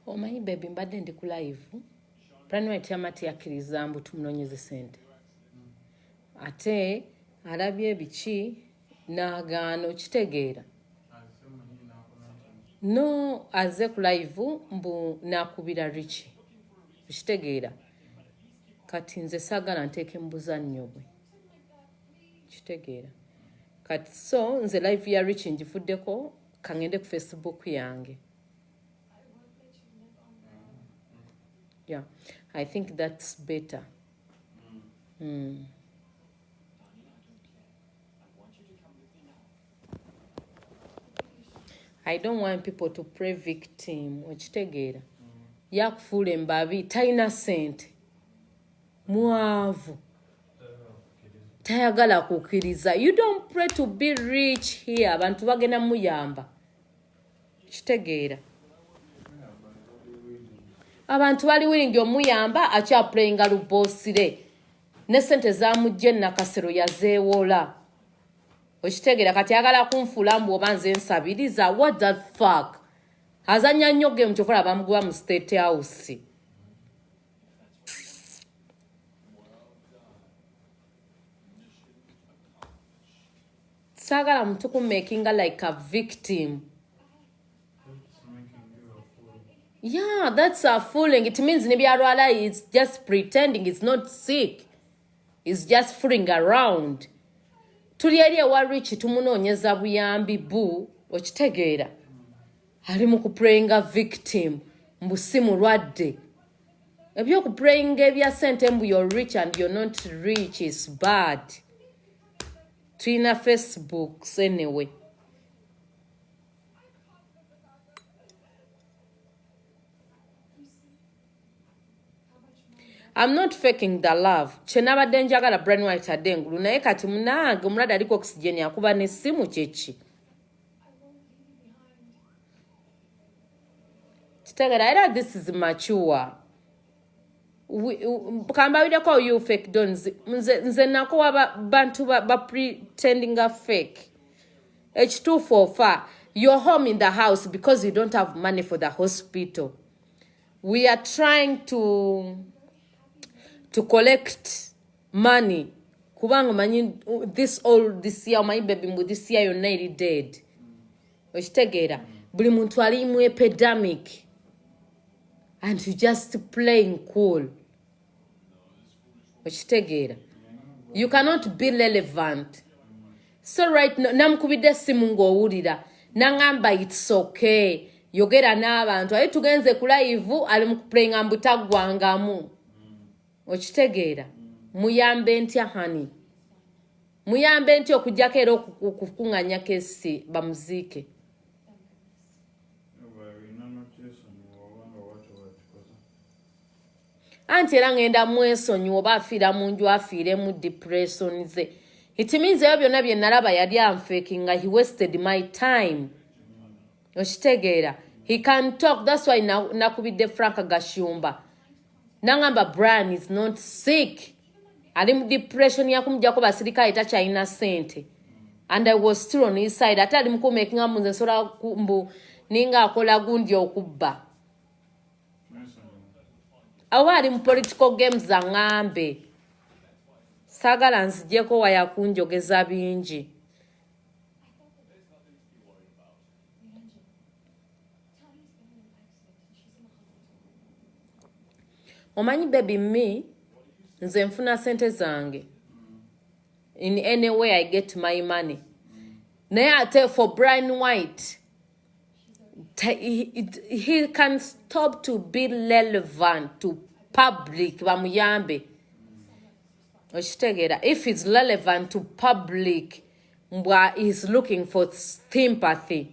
Omanyi baby, mbadde ndi ku live. Brian White yamati yakkiriza mbu tumunoonyeze sente, ate alabye biki n'agaana. Okitegeera? No, aze ku live mbu n'akubira Richi. Okitegeera? Kati nze saagala nteeke mu buzannyo bwe. Kitegeera? Kati so nze live ya Richi ngivuddeko, kangende ku Facebook yange. Yeah, I think that's better. I don't want people to play victim. Okitegeera? Yakufuula embabi, talina sente, mwavu, tayagala kukkiriza. You don't pray to be rich here. Abantu bagenda muyamba. Kitegeera? Abantu bali willing omuyamba, akyapurayinga luboosire ne sente zamujja enakasero yazeewola. Okitegeera? Kati ayagala kunfuula mbu oba nze nsabiriza. What the fuck? Azanya nnyo game, kyokola bamuguba mu State House. Saagala muntu kumakinga like a victim. Yeah, that's a fooling. It means nebyalwala is just pretending. It's not sick, is just fooling around. Tuli eri ewa Rich, tumunoonyeza buyambi bu. Okitegeera? Ali mu kuplayinga victim mbu si mulwadde. Ebyokuplayinga ebya sente mbu you're rich and you're not rich is bad. Tulina Facebooks anyway. I'm not faking the love. Kyenabadde njagala Brian White adde engulu, naye kati munange omulwadde aliko oxygen, akuba n'essimu, kyeki? Kitegeera? Era this is mature. Kambawireko, you fake dons, nze nakowa bantu ba pretendinga fake. Ekituufu ofa, you're home in the house because you don't have money for the hospital. We are trying to collect money kubanga omanyi this all this year, omanyi baby, mbu this year yonna eri dead. Okitegeera? Buli muntu ali mu epidemic and you just playing cool. Okitegeera? You cannot be relevant. So right now, namukubidde essimu ng'owulira naŋŋamba it's okay, yogera n'abantu. Aye tugenze ku live, ali mu kuplayinga mbu taggwangamu. Okitegeera? Muyambe ntya, hani? Muyambe ntya okugjako era okukuŋŋanya kesi bamuziike? Olina nokyesonyiwa obanga bwatyo bwakikoze. Anti era ngenda mwesonyiwa, oba afiira mu nju, afiire mu depression ze. It means ebyo byonna bye nalaba yali anfakinga. He wasted my time. Okitegeera? He can talk. That's why nakubidde Frank Gashumba, nangamba Brian is not sick, ali mu depression yakumugjako basirikale, takyalina sente, and I was still on his side. Ate ali mukumakinga mbu nze nsobola mbu ninga akola gundi okubba. Mwesonyiwa. Oba ali mu political games, aŋŋambe. Saagala nzigyeko waya kunjogeza bingi. Omanyi baby, me nze nfuna sente zange in any way I get my money, naye ate for Brian White, he can stop to be relevant to public. Bamuyambe. Okitegeera? If it's relevant to public mbwa is looking for sympathy,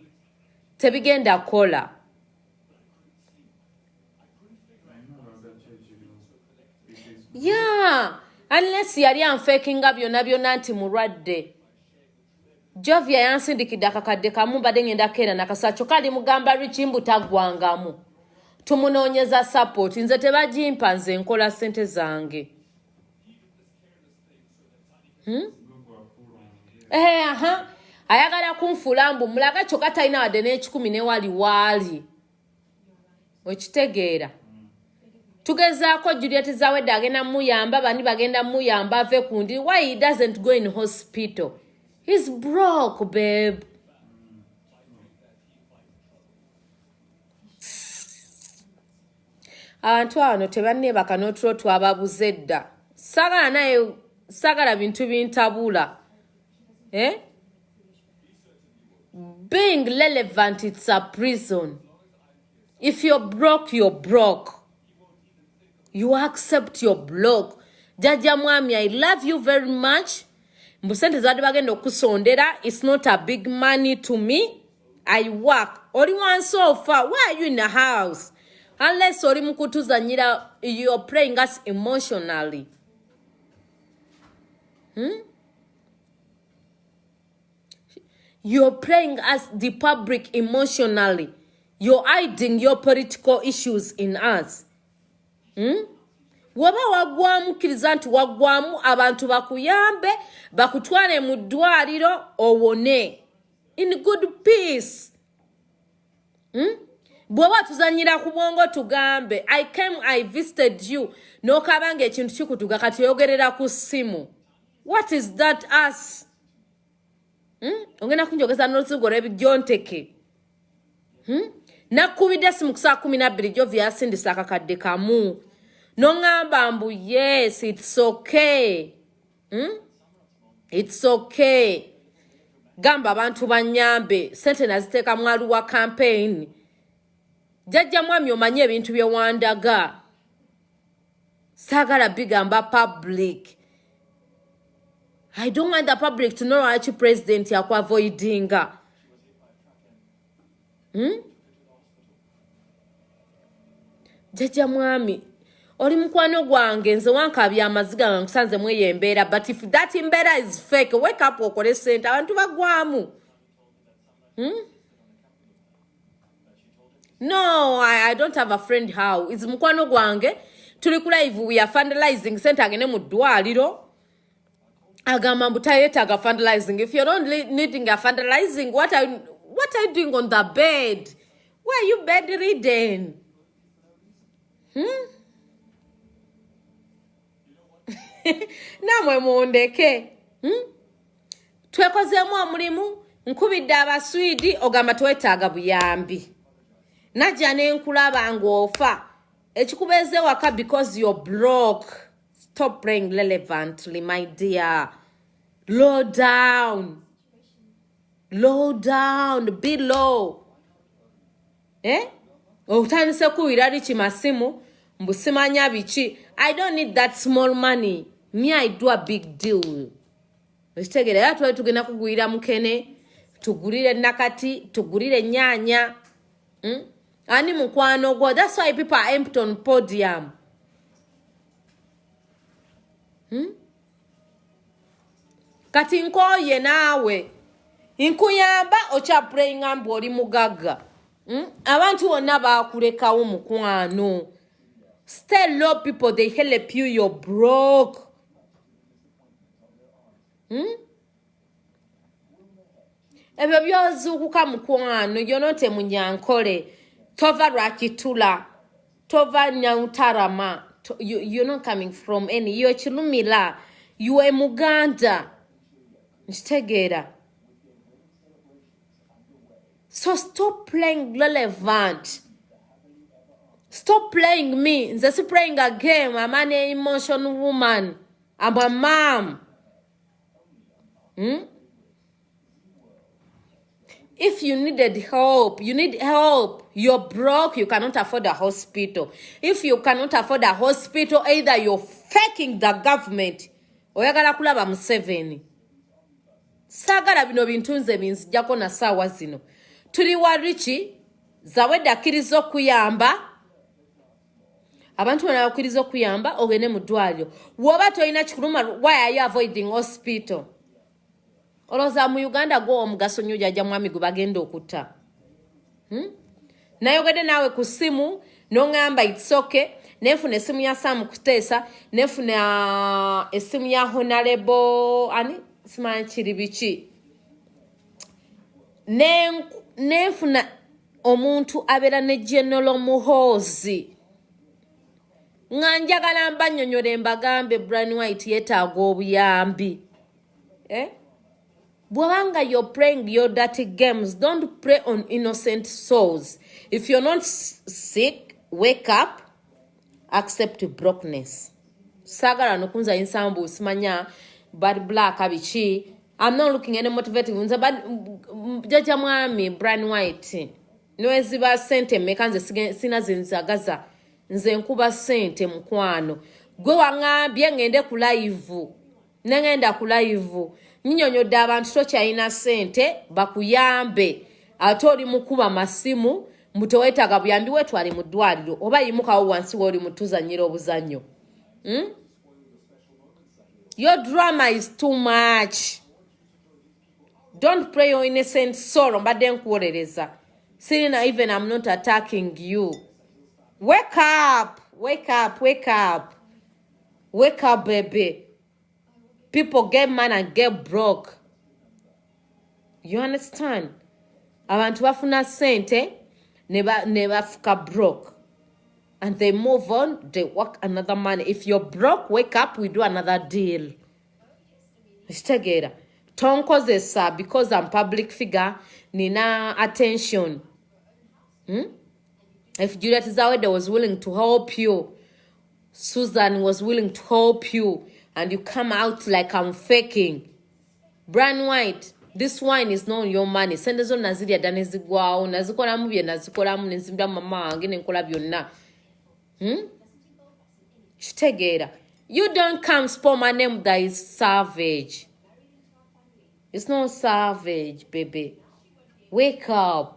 tebigenda kola. Alina olaga ki ekiriwo. It is Yeah, unless yali anfakinga byonna byonna nti mulwadde. Jovia yansindikidde akakadde kamu, mbadde ngenda keera nakasa, kyokka ali mugamba Riki mbu taggwangamu, tumunoonyeza support. Nze tebagimpa, nze nkola ssente zange. Gwe gwafuula omulye. Eh, aha, ayagala kunfuula mbu mulaga, kyokka talina wadde n'ekikumi newali waali. Okitegeera? Tugezaako Juliet Zawedde agenda muyamba, bani bagenda muyamba ave ku ndi. Why he doesn't go in hospital? He's broke, babe. Abantu ano tebanneebaka n'otulo twababuze dda. Sagala naye, sagala bintu bintabula, eh? Being relevant, it's a prison. If you're broke, you're broke. You accept your block. Jajja mwami, I love you very much. Mbu sente zabadde bagenda okusondera, it's not a big money to me. I work. Oli wansi ofa. Why are you in the house? Unless oli mukutuzanyira, you're playing us emotionally. You're playing us, the public, emotionally. You're hiding your political issues in us. Woba waggwamu, kkiriza nti waggwamu, abantu bakuyambe, bakutwale mu ddwaliro owone in good peace. Bw'oba tuzanyira ku bwongo, tugambe. I came, I visited you, n'okaba nga ekintu kikutuga, kati oyogerera ku ssimu. What is that us? Ogenda kunjogeza n'oluzigo lw'ebijjonteke. Nakubidde esimu ku saa 12, Jovi yasindisa akakadde kamu, noŋŋamba mbu yes, it's okay. It's okay. Gamba abantu banyambe, sente naziteeka mwalu wa campaign. Jjajja mwami, omanye ebintu bye wandaga, saagala bigamba public. I don't want the public to know lwaki president yakuavoidinga. Jjajja mwami, oli mukwano gwange, nze wankabya amaziga nga nkusanze mweyo embeera, but if that mbeera is fake, wake up, okole sente, abantu bagwamu. No, I don't have a friend. How is mukwano gwange? Tuli ku live, we are fundraising sente agende mu ddwaliro. Agamba mbu tayetaaga fundraising. If you're not needing a fundraising, what are you doing on the bed? Why are you bedridden? Namwe mundeke. Twekozeemu omulimu, nkubidde Abaswidi, ogamba twetaaga buyambi. Najja nenkulaba ng'ofa, ekikubeeza ewaka because you're broke. Stop playing relevantly, my dear. Low down, low down, be low, eh? Otandise kuwira liki masimu mbu simanya biki. I don't need that small money. Me, I do a big deal. Okitegeera? Era twali tugenda kugulira mukene, tugulire nakati, tugulire enyaanya. Ani mukwano gwo? That's why people are empty on podium. Kati nkooye naawe, nkuyamba okyapurayinga mbu oli mugagga. Abantu bonna bakulekawo, mukwano. Stay low. People, they help you. You're broke. Ebyo byozuukuka, mukwano, yonote munyankole, tova Lwakitula, tova Nyantarama. You're not coming from any, you're Kirumira, you are Muganda. Nkitegeera? So stop playing relevant. Stop playing me. Nze si playing a game. I'm an emotional woman. I'm a mom. If you needed help, you need help. You're broke, you cannot afford a hospital. If you cannot afford a hospital, either you're faking the government, oyagala kulaba Museveni. Saagala bino bintu nze binzijjako na saawa zino. Tuli wa Riki Zawedde, akkiriza okuyamba abantu bonna, bakkiriza okuyamba ogende mu ddwaliro. Woba tolina kikuluma, why are you avoiding hospital? Olowooza mu Uganda gwo omugaso nnyo, jajja mwami gwe bagenda okutta. Nayogedde naawe ku ssimu noŋŋamba it's okay. Nenfuna essimu ya Sam Kuteesa, nenfuna essimu ya Honorable ani, simanyi kiri biki, nenfuna Omuntu abeera ne General Muhoozi, nga njagala mbanyonyole mbagambe Brian White yeetaaga obuyambi, eh? Bw'obanga you're playing your dirty games, don't play on innocent souls. If you're not sick, wake up, accept brokenness. Saagala nokunzanyisa mbu simanya bad black biki. I'm not looking any motivating. Nze jjajja mwami Brian White, neweziba sente mmeka, nze sina zenzagaza. Nze nkuba sente, mukwano. Gwe waŋŋambye ŋŋende ku live, neŋŋenda ku live, nyinyonyodde abantu tokyalina sente bakuyambe, ate oli mukuba masimu mbu teweetaaga buyambi. Weetwale mu ddwaliro oba yimukawo wansi wooli mutuzanyira obuzannyo, Your drama is too much. Don't play your innocent soul. Mbadde nkuwolereza, sirina even, I'm not attacking you. Wake up, wake up, wake up, wake up, baby. People get money and get broke, you understand? Abantu bafuna sente ne bafuka broke and they move on, they work another money. If you're broke, wake up, we do another deal. Kitegeera? Tonkozesa because I'm public figure, nina attention, If Juliet Zawede was willing to help you, Susan was willing to help you, and you come out like I'm faking. Brian White, this wine is not your money. Sente zo nazirya dda nezigwawo, nazikolamu bye nazikolamu, nenzimbira mama wange, nenkola byonna, Kitegeera? You don't come spoil my name. That is savage. It's not savage, baby. Wake up.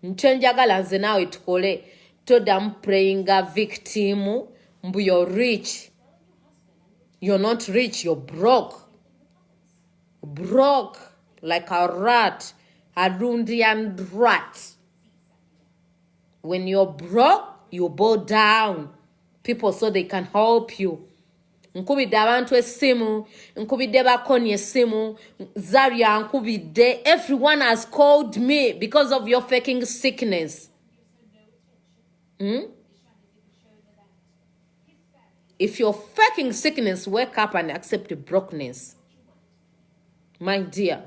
Nkyenjagala nze naawe tukole, toddamu playinga victim mbu you're rich. You're not rich, you're broke, broke like a rat, a Rundian rat. When you're broke, you bow down people so they can help you. Nkubidde abantu essimu, nkubidde bakoni essimu, Zaria nkubidde. Everyone has called me because of your faking sickness, If you're faking sickness, wake up and accept brokenness, my dear.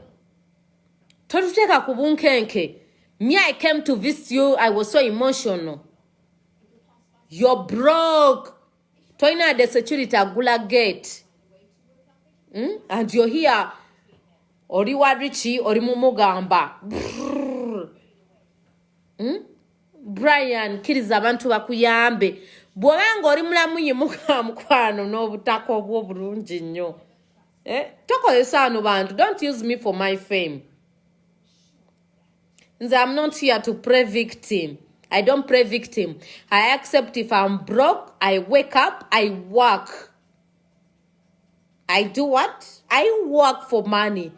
Totuteeka ku bunkenke. Me, I came to visit you, I was so emotional. You're broke, tolina the security agula gate, And you're here, oli wa Richi, oli mumugamba, Brian, kkiriza abantu bakuyambe. Bw'obanga oli mulamu, yimuka, mukwano, n'obutaka obwo obulungi nnyo, eh? Tokozesa ano bantu. Don't use me for my fame. Nze I'm not here to play victim. I don't play victim. I accept if I'm broke, I wake up, I work. I do what? I work for money.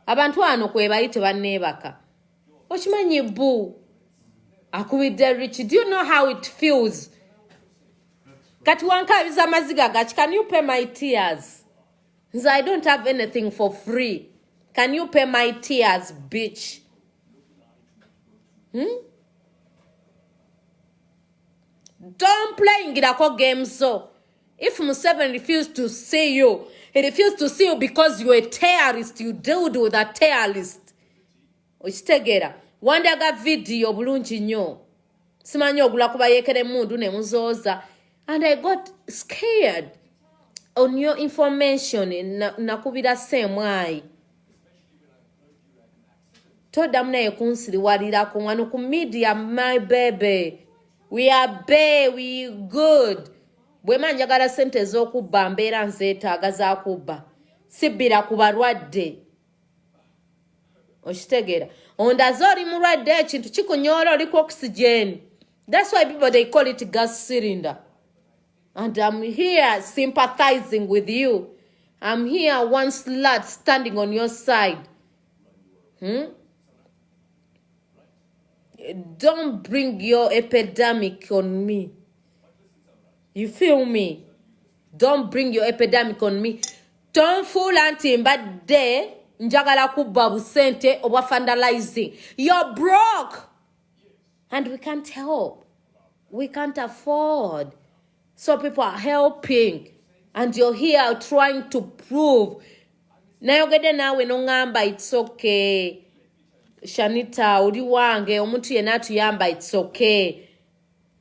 Abantu wano kwebali tebanneebaka. Okimanyi bu akubidde Rich. Do you know how it feels? Kati wankabiza amaziga gaki? Can you pay my tears? Nze I don't have anything for free. Can you pay my tears, bitch? Don't play ngirako games. So if Museveni refused to see you, he refused to see you because you're a terrorist. You dealt with a terrorist. Okitegeera? Wandaga video bulungi nnyo, simanyi ogula kubayeekera emundu ne muzooza, and I got scared on your information. Nakubira seemwayi. Toddamu naye kunsiriwalirako wano ku media. My baby, we are bay, we good. Bwema njagala sente ez'okubba, mbeera nzeetaaga zakubba, sibbira ku balwadde. Okitegeera? Ondaze oli mulwadde, ekintu kikunyoola, oli ku oxygen. That's why people, they call it gas cylinder, and I'm here sympathizing with you. I'm here, one slut standing on your side, Don't bring your epidemic on me, you feel me? Don't bring your epidemic on me. Tonfuula nti mbadde Njagala kubba busente obwa fundraising. You're broke and we can't help, we can't afford, so people are helping and you're here trying to prove. Nayogedde naawe noŋŋamba, "It's okay, Shanita, oli wange, omuntu yenna atuyamba, it's okay."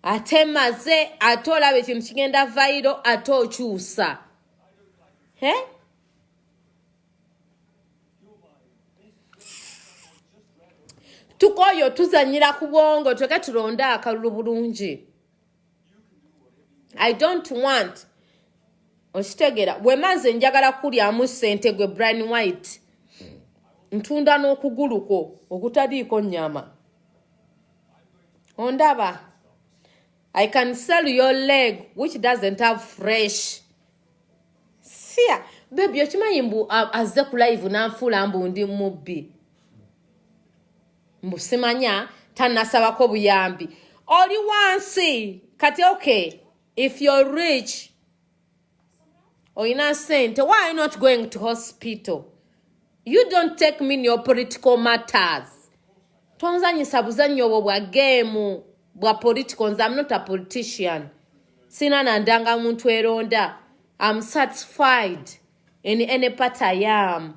Ate maze, ate olaba ekintu kigenda viral, ate okyusa. Eh? Tukoyo tuzanyira ku bwongo, tweke tulonde akalulu bulungi. I don't want, okitegeera? Bwema nze njagala kulyamu ssente gwe Brian White, ntunda n'okugulu kwo okutaliiko nnyama. Ondaba? I can sell your leg which doesn't have fresh sia. Baby, okimanyi mbu azze ku live nanfuula mbu ndi mubbi, mbu simanya tanasabako buyambi. Oli wansi kati. Okay, if you're rich, olina sente, why are you not going to hospital? You don't take me in your political matters. Tonzanyisa buzannyo obwo bwa game bwa political. Nze am not a politician, sina nandanga muntu eronda. Am satisfied in any part I am,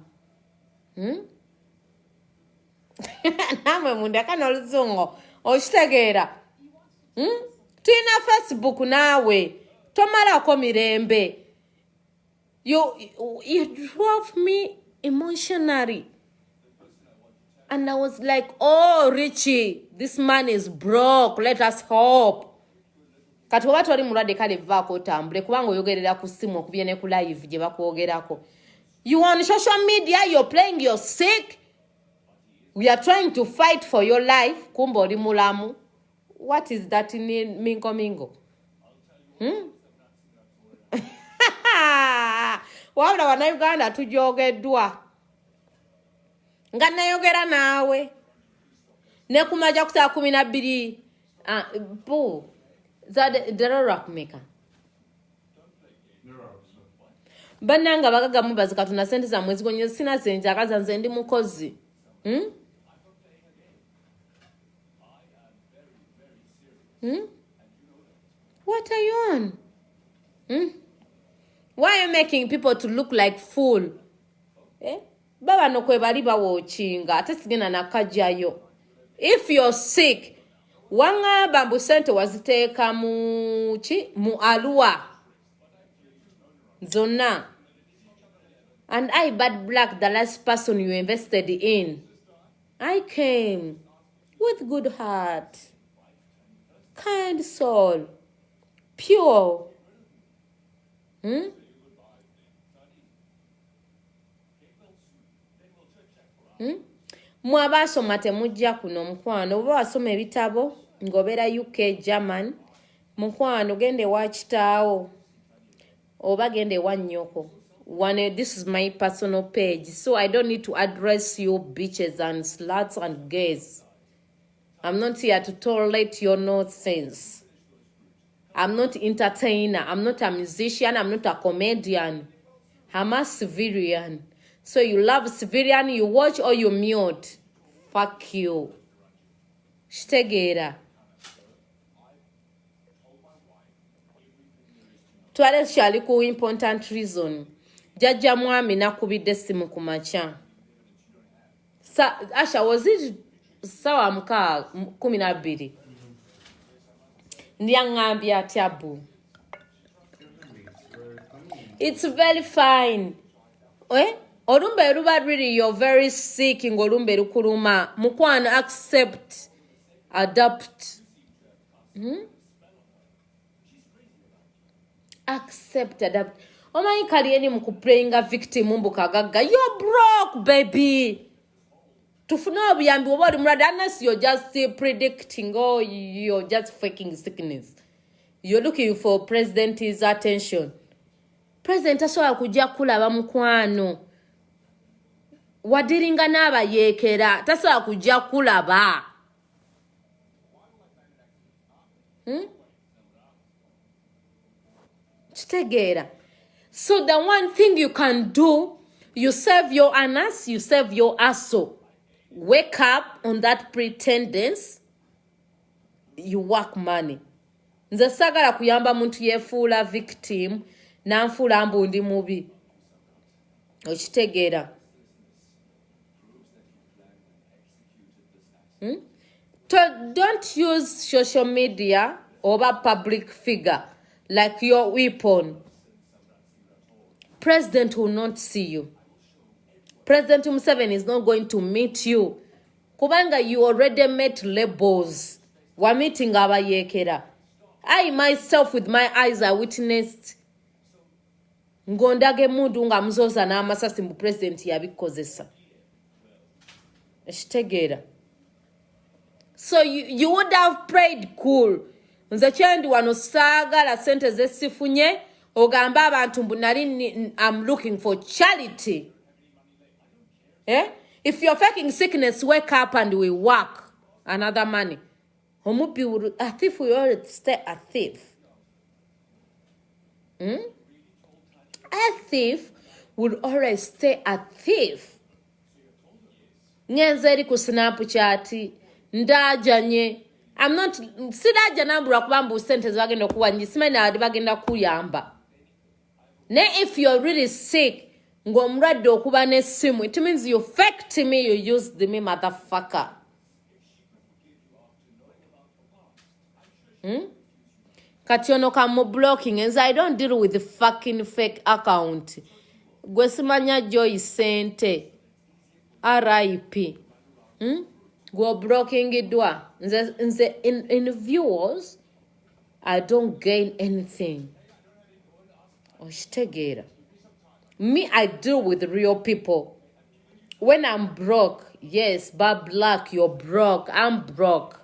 Namwe mundeka n'oluzungu, okitegeera? Tulina Facebook, naawe tomalako mirembe. You drove me emotionally and I was like, "Oh, Richie, this man is broke, let us hope." Kati oba toli mulwadde, kale vaako otambule, kubanga oyogerera ku ssimu, okubye ne ku live gye bakwogerako. You on social media, you're playing, you're sick, we are trying to fight for your life, kumba oli mulamu. What is that mingo mingo, Wabula Bannayuganda tujogeddwa. Nga nayogera naawe ne kumaja ku saa 12, ah, bu ddala lwakumeka? Bannange abagaga mubazi Katonda, sente zammwe zigonye, sina zenjagaza, nze ndi mukozi, What are you on, Why are you making people to look like fool, eh? Babano kwe bali bawookinga, ate sigenda nakajjayo. If you're sick, waŋŋamba mbu sente waziteeka mu ki, mu Arua zonna, and I, Bad Black, the last person you invested in, I came with good heart, kind soul, pure, Mwe abaasoma temujja kuno, mukwano. Oba wasoma ebitabo ng'obeera UK, German, mukwano, genda ewa kitaawo oba genda ewa nnyoko. One, this is my personal page, so I don't need to address you bitches and sluts and gays. I'm not here to tolerate your nonsense. I'm not entertainer, I'm not a musician, I'm not a comedian, I'm a civilian. So you love civilian, you watch or you mute. Fuck you. Kitegeera? Twale kyali ku important reason. Jajja mwami nakubidde essimu ku makya. Asha, was it sawa mukaa 12? Ndyaŋŋambye atya bu? It's very fine. Eh? Olumbe luba really, you're very sick, ng'olumbe lukuluma. Mukwano, accept, adapt. Accept, adapt. Omanyi kali eni mu kuplayinga victim mbu kagagga. You're broke, baby. Tufune obuyambi oba oli mulwadde, unless you're just predicting or you're just faking sickness. You're looking for president's attention. President tasobola kujja kulaba, mukwano. Wadiringa n'abayeekera, tasobola kujja kulaba, Kitegeera? So the one thing you can do, You save your anus, you save your asso. Wake up on that pretendence, you work money. Nze sagala kuyamba muntu yefuula victim nanfuula mbu ndi mubi. Okitegeera? Hmm? Don't use social media oba public figure like your weapon. President will not see you. President Museveni is not going to meet you. Kubanga you already met labels. Wa meeting abayekera. I myself with my eyes I witnessed ng'ondaga emmundu nga muzooza n'amasasi mbu president yabikozesa. Ekitegeera. So you would have prayed cool. Nze kyendi wano saagala sente zesifunye ogambe abantu mbu nali I'm looking for charity. Eh? If you're faking sickness, wake up and we work another money. Omubbi will, a thief will always stay a thief. Hmm? A thief will always stay a thief. Ngenze eri ku Snapchat ndajanye. I'm not siraja nambura kuba mbu sente zibagenda okuwa nyi simanyi nadi bagenda kuyamba. Ne if you're really sick ng'omulwadde okuba n'essimu, it means you faked me, you used me, motherfucker. Kati ono kamu blocking nze I don't deal with the fucking fake account. Gwe simanya Joy sente RIP. Gwe blockingiddwa. Nze, nze in viewers I don't gain anything. Okitegeera. Me, I deal with real people. When I'm broke, yes, but black, you're broke. I'm broke.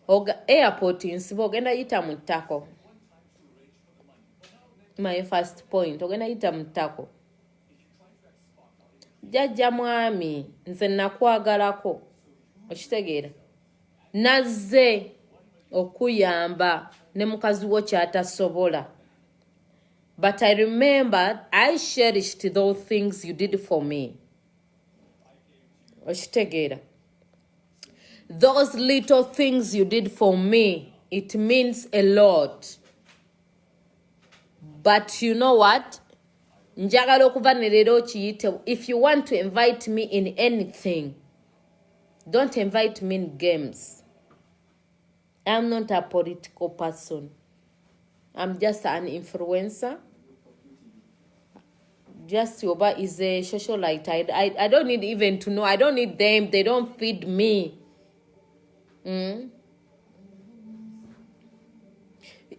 Oga, airport nsiba ogenda yita mu ttako. My first point, ogenda yita mu ttako. Jjajja mwami, nze nakwagalako. Okitegeera? Nazze okuyamba ne mukazi wo ky'atasobola. But I remember I cherished those things you did for me. Okitegeera? Those little things you did for me, it means a lot. But you know what? Njagala okuva ne leero okiyite. If you want to invite me in anything, don't invite me in games. I'm not a political person. I'm just an influencer. Just Yoba is a socialite. I don't need even to know. I don't need them. They don't feed me.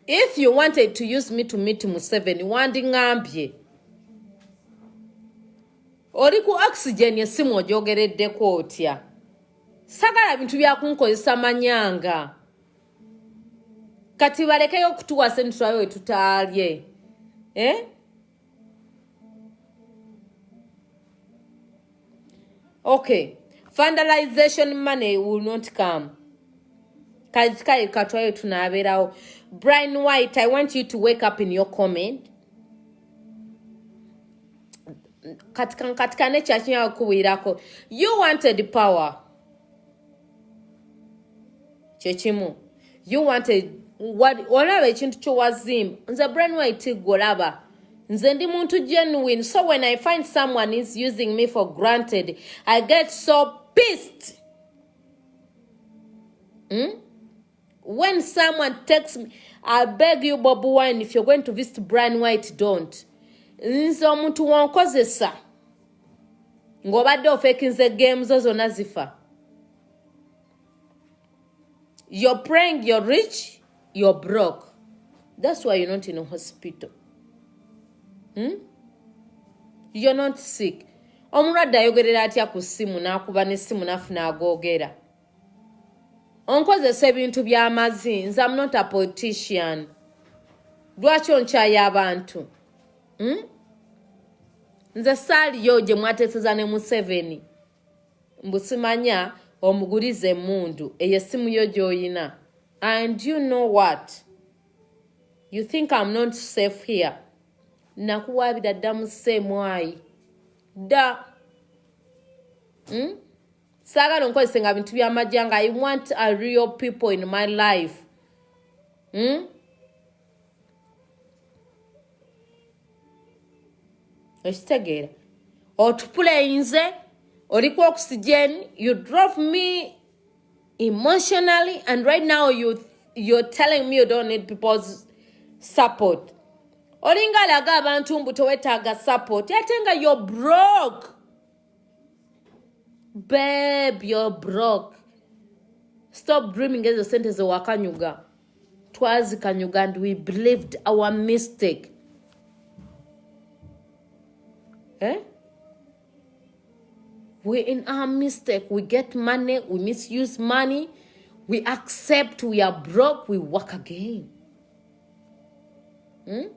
If you wanted to use me to meet Museveni, wandingambye. Oli ku oxygen esimu ogyogereddeko otya? Sagala bintu bya kunkozesa manyanga. Kati balekeyo okutuwa sente tulabe we tutaalye. Eh? Okay. Vandalization money will not come. Kati kale katwayo tunaabeerawo. Brian White, I want you to wake up in your comment. Katika nekyakinya kuwirako. You wanted power. Kyekimu. You wanted what, olaba ekintu kyowazimba. Nze Brian White gwolaba. Nze ndi muntu genuine. So when I find someone is using me for granted, I get so pissed. When someone takes me, I beg you, Bobi Wine, if you're going to visit Brian White, don't. Nze omuntu wonkozesa ng'obadde ofekinze game zo zonna zifa. You're praying you're rich, you're broke. That's why you're not in a hospital. You're not sick. Omulwadde ayogerera atya ku ssimu n'akuba n'essimu n'afuna agoogera. Onkozesa ebintu by'amazi. Nze I'm not a politician. Lwaki onkyaya abantu? Nze saaliyo gye mwateeseza ne Museveni. Mbu simanya omugulize emmundu eyo essimu yo gy'oyina. And you know what? You think I'm not safe here? Nakuwaabira dda mu seemwayi dda. Hmm? Saagala onkozese nga bintu byamajja nga I want a real people in my life. Hmm? Okitegeera otupuleyinze oli ku oxygen, you drove me emotionally, and right now you're telling me you don't need people's support. Olinga alaga abantu mbu tewetaaga support, ate nga you're broke, babe, you're broke. Stop dreaming. Ezo sente zewakanyuga twazikanyuga and we believed our mistake, eh? We in our mistake, we get money, we misuse money, we accept we are broke, we work again. Hmm?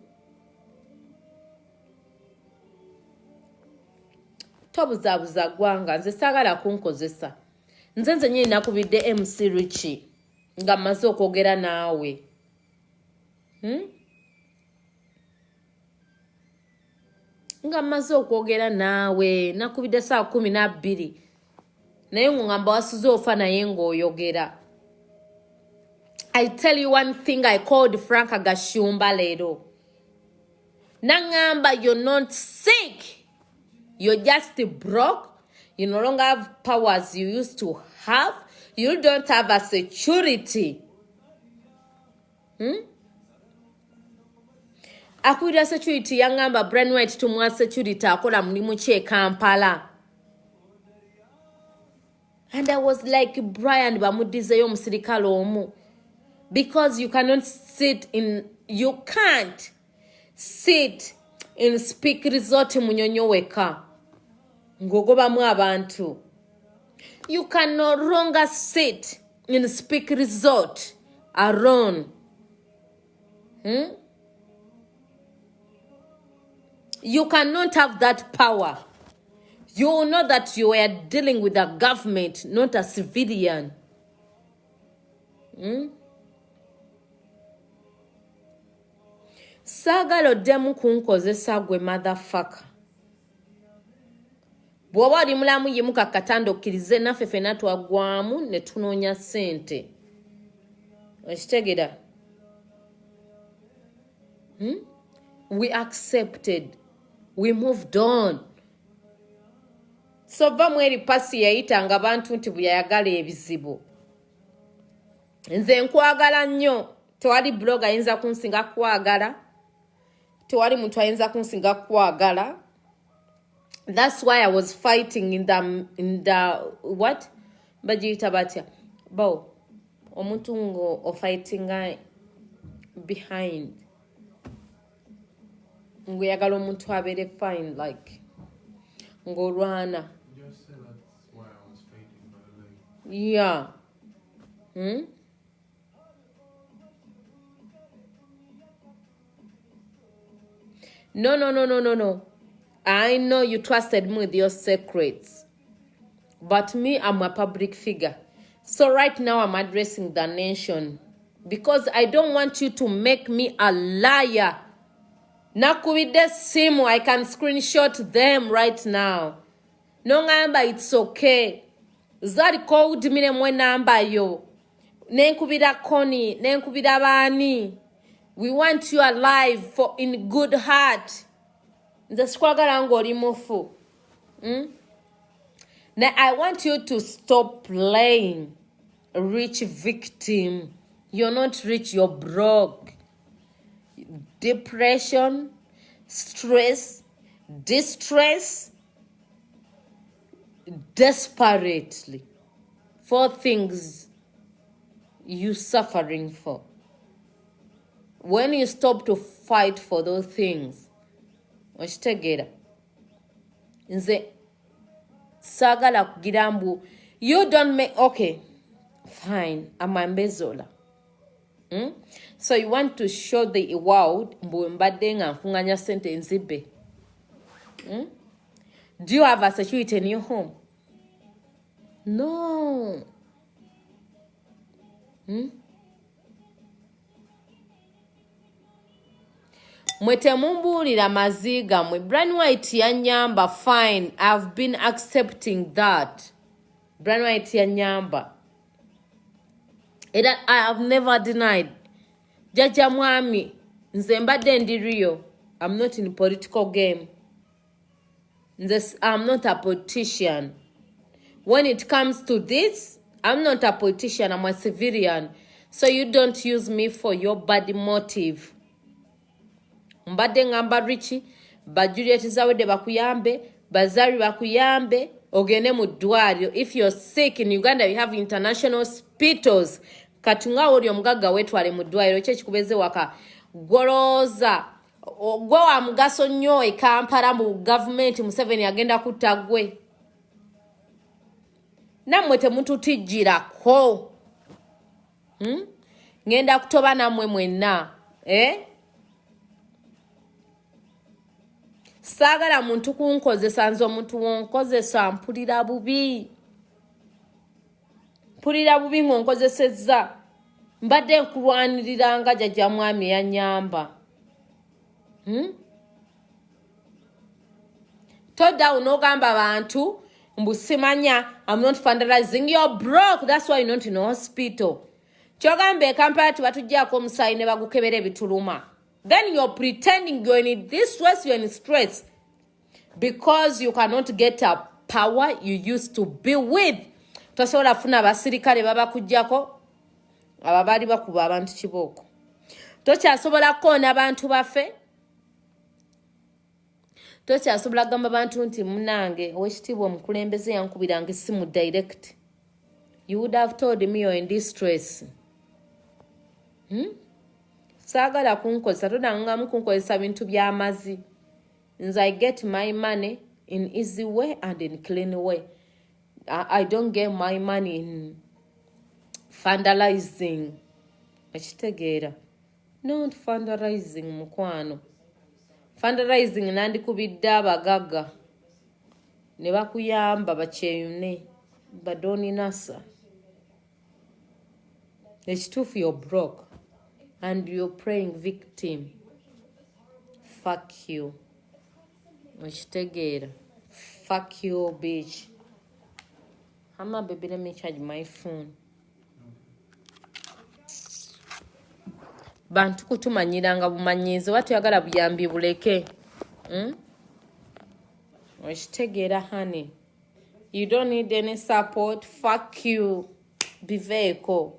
Tobuzaabuza ggwanga. Nze saagala kunkozesa. Nze nyini nakubidde MC Richi nga mmaze okwogera naawe, Nga mmaze okwogera naawe nakubidde saa 12, naye ngamba wasuze ofa naye ng'oyogera. I tell you one thing, I called Frank Gashumba leero, naŋŋamba you're not sick, you're just broke, you no longer have powers you used to have, you don't have a security, Akulira security yaŋŋamba Brian White tumuwa security akola mulimu ki e Kampala? And I was like, Brian bamuddizeyo omusirikale omu, because you cannot sit in, you can't sit in Speke Resort Munyonyo weka ng'ogobamu abantu. You can no longer sit in Speke Resort alone, You cannot have that power. You know that you are dealing with a government, not a civilian, Saagala oddemu kunkozesa gwe motherfucker. Bw'oba oli mulamu, yimuka katanda okkirize naffe fenna twaggwamu ne tunoonya ssente. Okitegera, We accepted, we moved on. So va mweri pasi yayitanga abantu nti bwe yayagala ebizibu. Nze nkwagala nnyo. Tewali blog ayinza kunsinga kwagala, tewali muntu ayinza kunsinga kwagala. That's why I was fighting in the what bagiyita batya bo omuntu nga ofightinga behind ng'oyagala omuntu abeere fine, like ng'olwana. Just say that's why I was fighting, but like, Yeah, No, no, no, no, no, no. I know you trusted me with your secrets, but me, I'm a public figure. So right now I'm addressing the nation because I don't want you to make me a liar. Nakubidde simu, I can screenshot them right now. Nongamba it's okay. Zari called me nemwe namba yo. Nenkubira Koni, nenkubira baani. We want you alive for in good heart. Nze sikwagala ng'oli mufu. Now I want you to stop playing rich victim. You're not rich, you're broke. Depression, stress, distress, desperately. Four things you suffering for. When you stop to fight for those things, okitegeera, nze saagala kugira mbu you don't make. Okay, fine, amambezola, So you want to show the world mbu mbadde nga nkuŋŋanya sente nzibbe, Do you have a security in your home? No, Mwe temumbuulira mazi gammwe. Brian White yanyamba, fine, I've been accepting that. Brian White yanyamba era I have never denied. Jajja mwami, nze mbadde ndi real. I'm not in political game. Nze I'm not a politician. When it comes to this, I'm not a politician, I'm a civilian. So you don't use me for your bad motive. Mbadde ngamba Richie, ba Juliet Zawedde bakuyambe, Bazari bakuyambe, ogende mu ddwaliro. If you're sick in Uganda, you have international hospitals. Kati nga oli omugagga weetwale mu ddwaliro, ki ekikubeze waka? Golooza gwe wa mugaso nnyo e Kampala mu gavumenti. Museveni agenda kutta gwe. Nammwe temututijjirako. Ngenda kutoba nammwe mwenna, eh? Saagala muntu kunkozesa. Nze omuntu wonkozesa mpulira bubi, mpulira bubi ng'onkozesezza. Mbadde nkulwanirira nga jajja mwami eyanyamba. Toddawo n'ogamba abantu mbu simanya, I'm not fundraising. You're broke, that's why you're not in hospital. Kyogamba e Kampala tebatuggyako omusaayi ne bagukebera ebituluma. Then you're pretending you're in this stress, you're in stress because you cannot get a power you used to be with. Tosobola funa abasirikale babakuggyako, abo baali bakuba abantu kibooko. Tokyasobola kukoona bantu baffe, tokyasobola kugamba bantu nti munange owekitiibwa omukulembeze yankubiranga essimu direct. You would have told me you're in distress. Saagala kunkozesa, todangamu kunkozesa bintu by'amazi. Nze I get my money in easy way and in clean way. I don't get my money in fundraising. Ekitegeera, not fundraising, mukwano. Fundraising nandikubidde abagagga ne bakuyamba, bakyeyune badoninasa. Ekituufu, you're broke and you're praying victim. Fuck you. Okitegeera? Fuck you, bitch. Hama baby, let me charge my phone. Bantu kutumanyiranga bumanyiizi, oba toyagala buyambi buleke. Okitegeera honey, you don't need any support. Fuck you, biveeko.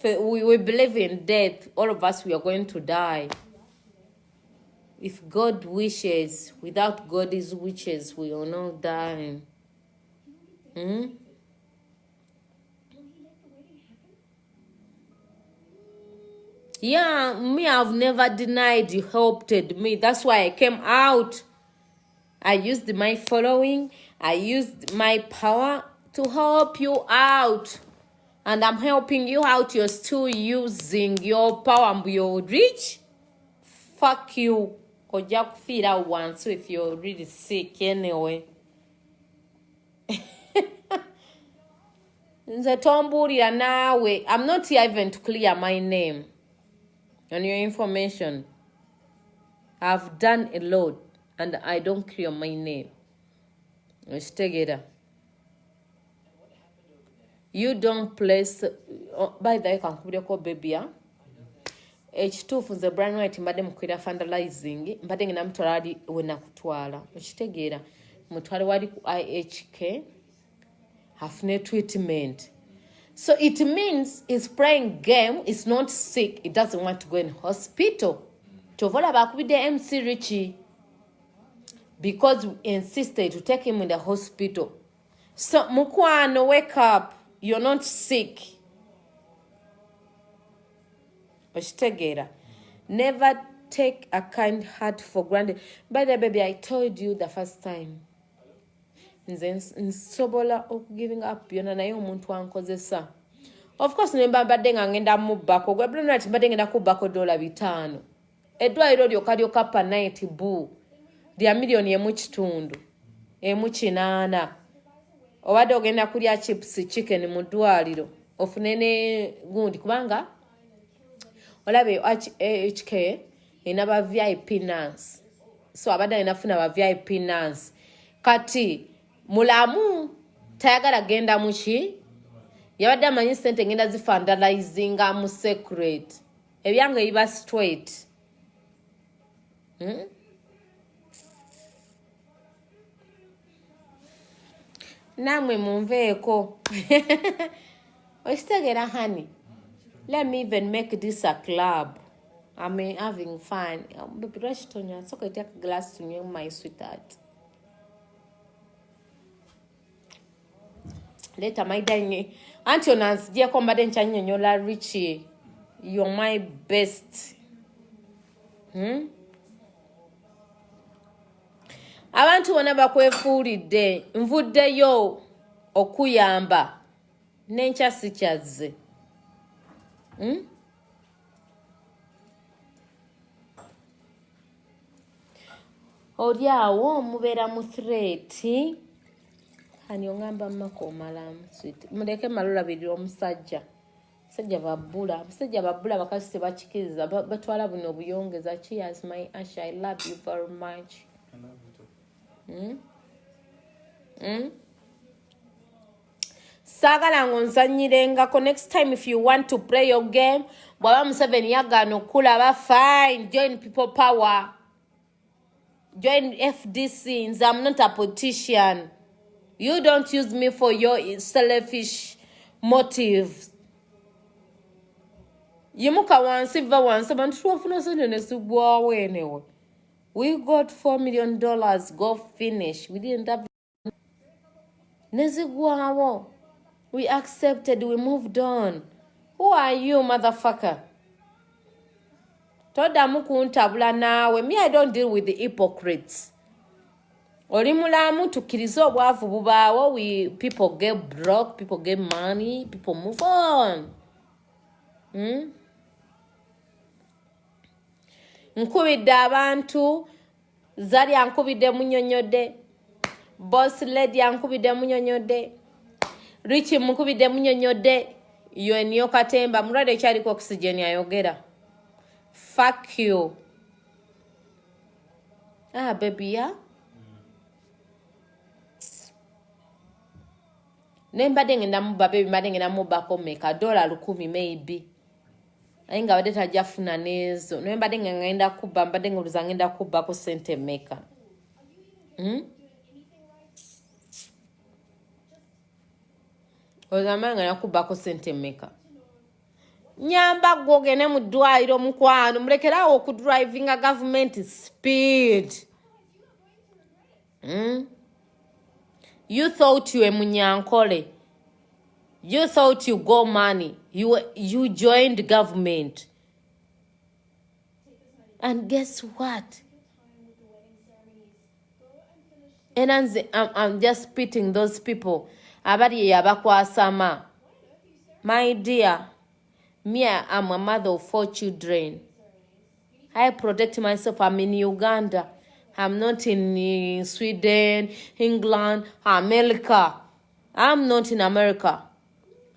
We believe in death. All of us, we are going to die if God wishes. Without God's wishes, we are not dying. Yeah, me, I've never denied you helped me. That's why I came out. I used my following, I used my power to help you out. And I'm helping you out. You're still using your power and you're rich. Fuck you. Ojja kufiira wansi if you're really sick anyway. Nze tombuulira naawe. I'm not here even to clear my name on your information. I've done a lot and I don't clear my name. Okitegeera? You don't place. Oh, by the way, kankubireko baby. Ekituufu nze Brian White mbadde mukwira fundraising, mbadde ngenda mutwala ali we nakutwala. Okitegeera? Mutwale wali ku IHK afune treatment. So it means he's playing game, is not sick, he doesn't want to go in hospital. Kyova olaba akubidde MC Richie because we insisted to take him in the hospital. So mukwano, wake up, you're not sick. Okitegeera? Never take a kind heart for granted. By the baby, I told you the first time, nze nsobola okugiving up byonna, naye omuntu ankozesa. Of course nemba mbadde nga ngenda mubbako gwe Brunat, mbadde ngenda kubbako $5. Eddwaliro lyokka lyokka pa night bu lya 1.5 million, 1.8. Obadde ogenda kulya chips chicken mu ddwaliro ofune ne gundi, kubanga olabe HK Ina ba VIP nurse. So abadde alina funa ba VIP nurse. Kati mulamu tayagala genda muki yabadde amanyi sente ngenda zifandalizinga mu secret ebyange biba straight hmm? Namwe munveeko. Okitegera honey, let me even make this a club. I'm having fun. Baby, lwaki tonywa? Soka take a glass tunywe, my sweetheart. Leeta my darling. Anti ono anzigyeko, mbadde nkyanyonyola. Richie, you're my best, Abantu bonna bakwefuulidde. Nvuddeyo okuyamba n'enkya sikyazze, Oli awo mubeera mu threat ani oŋŋamba maka omalamu sweet. Muleke malulabirira omusajja. Musajja babbula, abasajja babbula, abakazi tebakikiriza, batwala buno obuyongeza. Cheers, my Asha, I love you very much. I love you too. Saagala ng'onzanyirengako. Next time if you want to play your game, bw'aba Museveni yagaana okulaba, fine, join People Power, join FDC. Nze I'm not a politician. You don't use me for your selfish motives. Yimuka wansi, va wansi. Abantu twafuna sente ne sigwawo. Anyway, we got $4 million, go finish. We didn't have nezigwawo. We accepted, we moved on. Who are you, motherfucker? Toddamu kuntabula naawe. Me, I don't deal with the hypocrites. Oli mulamu, tukkirize obwavu bubaawo. We people get broke, people get money, people move on, Nkubidde abantu. Zali ankubidde, munyonyodde. Boss Lady ankubidde, munyonyodde. Rich mukubidde, munyonyodde. Yo niyo katemba mulwadde ekyaliko oxygen ayogera. Fuck you. Ah, baby, ya ne mbadde ngenda muba, baby, mbadde ngenda mubako meka? $1,000 maybe, naye nga badde tajja funa n'ezo. Naye mbadde nga ngenda kubba, mbadde nga ngenda kubbako sente meka, Ogamba nga nakubbako sente meka? Nyamba gwe ogende mu ddwaliro, mukwano. Mulekeraawo okudrivinga gavumenti speed, You thought you were munyankole. You thought you got money. You joined government and guess what? Era nze I'm just pitying those people abali eyo abakwasama. My dear, me, I'm a mother of four children. I protect myself. I'm in Uganda. I'm not in Sweden, England, America. I'm not in America.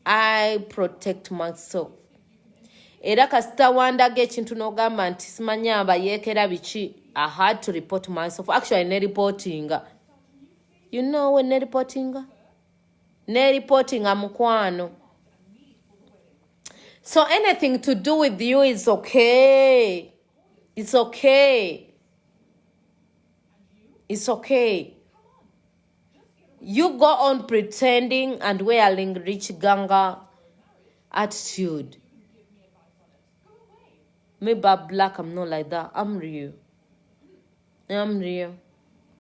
I protect myself. Era kasita wandaga ekintu n'ogamba nti simanyi abayeekera biki, I had to report myself. Actually, ne reportinga. You know when ne reportinga? Ne reportinga, mukwano. So anything to do with you is okay. It's okay. It's okay. You go on pretending and wearing rich ganga attitude. Me, Bad Black, I'm not like that. I'm real. I'm real.